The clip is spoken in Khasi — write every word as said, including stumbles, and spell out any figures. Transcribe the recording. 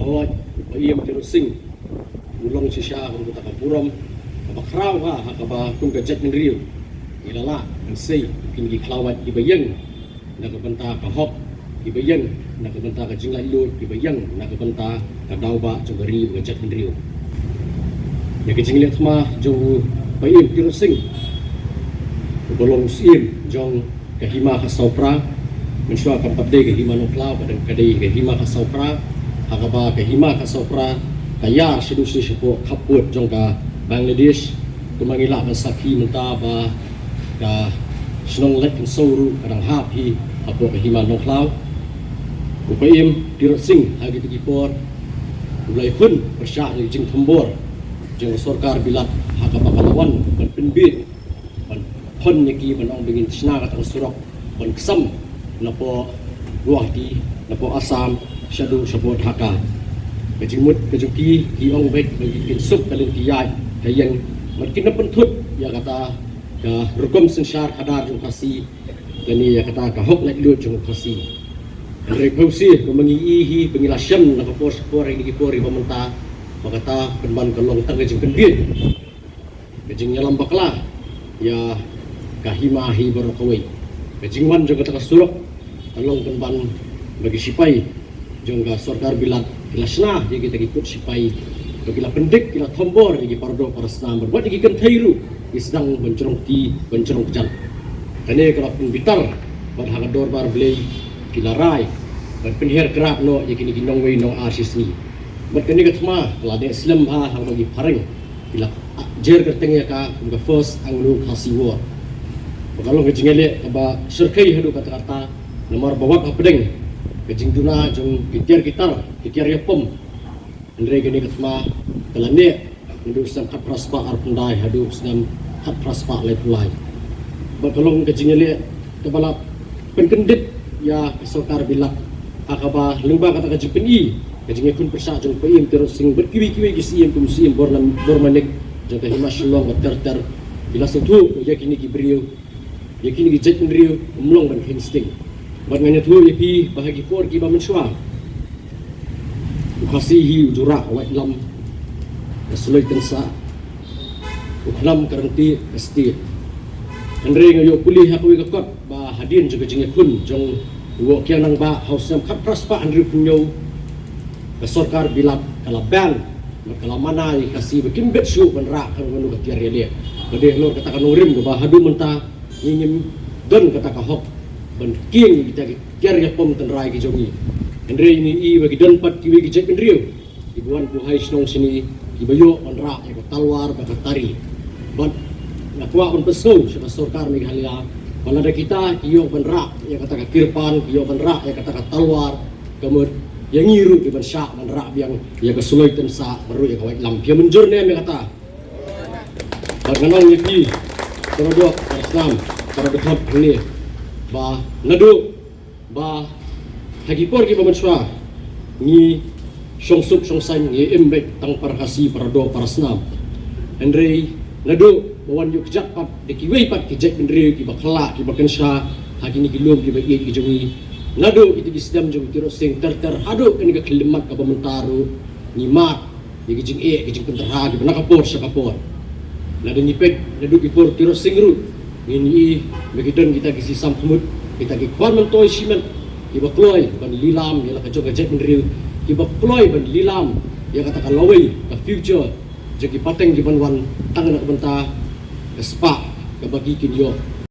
Hooid, u Paiem Tirot Sing u long shisha kum kata ka burom kaba khraw ha, ha kaba kum ka jaitbynriew ngi la lah ban sei ïa kine ki khlawait kiba ïeng na ka bynta ka hok, kiba ïeng na ka bynta ka jinglaitluid, kiba ïeng na ka bynta ka daw ba jong ka ri bad ka jaitbynriew. Ïa ka jingleh thma jong u Paiem Tirot Sing uba long u Syiem jong ka Hima Khasaw Phra, mynshuwa kam pat dei ka Hima Nongkhlaw, ka dei, ka dei ka Hima Khasaw Phra, ha kaba ka Hima Khasaw Phra ka ïar shaduh shi shapoh khappud jong ka Bangladesh. Kumba ngi lah ban sakhi mynta ba ka shnong Laitkynsong ruh ka dang hap hi hapoh ka Hima Nongkhlaw. U Paiem Tirot Sing ha kito ki por u la ïakhun pyrshah ïa ka jingthombor jong ka sorkar Bilat ha kaba ka la wan ban pynbiej, ban phon ïa ki, ban ong ba ngin shna kata ka surok ban ksam napoh Guwahati, napoh Assam shaduh shapoh Dhaka. Ka jingmut ka jong ki, ki ong beit ba kin suk ka lynti ïaid ka ïeng, bad kin pynthut ïa kata ka rukom synshar khadar jong Khasi lane ïa kata ka hok laitluid jong Khasi. Hynrei phewse kumba ngi i hi, ba ngi la shem na ka por sha ka por, ha kine ki por kiba mynta, ba kata pynban ka long tang ka jingpynbiej. Ka jingïalam bakla ïa ka hima hi baroh kawei. Ka jingwan jong kata ka surok ka long pynban ba ki shipai jong ka sorkar Bilat ki la shna ïa kita ki pud shipai, ba ki la pyndik, ki la thombor ïa ki paradoh parasnam, bad wat ïa ki kynthei ruh ki sdang ban jrong kti ban jrong kjat. Kane ka la pynbitar bad ha ka dorbar Blei ki la rai ban pynher krap noh ïa kine ki nongwei nongar shisngi. Bad kane ka thma ka la dei slem ha, ha kaba ki phareng ki la jer kyrteng ïa ka kum ka First Anglo-Khasi War. Ba ka long ka jingïaleh kaba shyrkhei haduh katta katta, namar ba wat hapdeng ka jingduna jong ki tiar ki tar, ki tiar ïapom, hynrei kane ka thma ka la neh naduh snem khatphra spah arphew khyndai haduh snem khatphra spah laiphew lai. Bad ka long ka jingïaleh kaba la pynkyndit ïa ka sorkar Bilat, ha kaba lyngba kata ka jingpyni, ka jingïakhun pyrshah jong u Paiem Tirot Sing bad kiwei kiwei ki syiem kum u Syiem Borman-, Bormanik jong ka hima Shillong bad ter ter, ki la sngewthuh ïa kine ki briew, ïa kine ki jaitbynriew ym long ban kheiñ sting. Bad ngan ïathuh ïa phi ba ha ki por kiba mynshuwa u Khasi hi u ju rah ka waitlam, ka suloi tynsah, u khnam ka ryntih ka stieh. Hynrei nga ïoh pule ha kawei ka kot ba hadien jong ka jingïakhun jong u Woh Kiang Nangbah ha u snem khatphra spah hynriewphew hynñiew, ka sorkar Bilat ka la ban bad ka la mana ïa ki Khasi ba kim bit shuh ban rah kano kano ka tiar ïaleh. Ka dei halor kata ka nongrim kaba haduh mynta ngi ngim don kata ka hok ban kieng ïa kita ki tiar ïapom tynrai ki jong ngi. Hynrei ngi i ba ki don pat kiwei ki jaitbynriew kiba wan buhai shnong shane kiba ïoh ban rah ïa ka talwar bad ka tari. Bad nga kwah ban pynsngew sha ka sorkar Meghalaya ba lada kita ki ïoh ban rah ïa kata ka kirpan, ki ïoh ban rah ïa kata ka talwar, ka mut ïa ngi ruh ki ban shah ban rah biang ïa ka suloi tynsah bad ruh ïa ka waitlam. Phi ïa mynjur ne em ïa kata? Bad ngan ong ïa phi, para doh para snam, para dkhot hangne, ba naduh ba ha ki por kiba mynshuwa ngi shong suk shong saiñ, ngi im beit tang para Khasi, para doh para snam. Hynrei naduh ba wan ïuh kjat pat da kiwei pat ki jaitbynriew kiba khlaiñ, kiba kynsha ha kine ki lum kiba ïeit ki jong ngi, naduh kita ki snem jong u Tirot Sing ter ter haduh kane ka khyllipmat kaba mynta ruh, ngi mad ïa ki jingeh, ki jingpynterha kiba na ka por sha ka por. Lada ngi peit naduh ki por u Tirot Sing ruh, ngin ïohi ba ki don kita ki sisam khmut, kita ki khwan myntoi shimet kiba kloi ban lilam ïa la ka jong ka jaitbynriew, kiba kloi ban lilam ïa kata ka lawei, ka future jong ki pateng ki ban wan, tang na ka bynta ka spah kaba ki kin ïoh.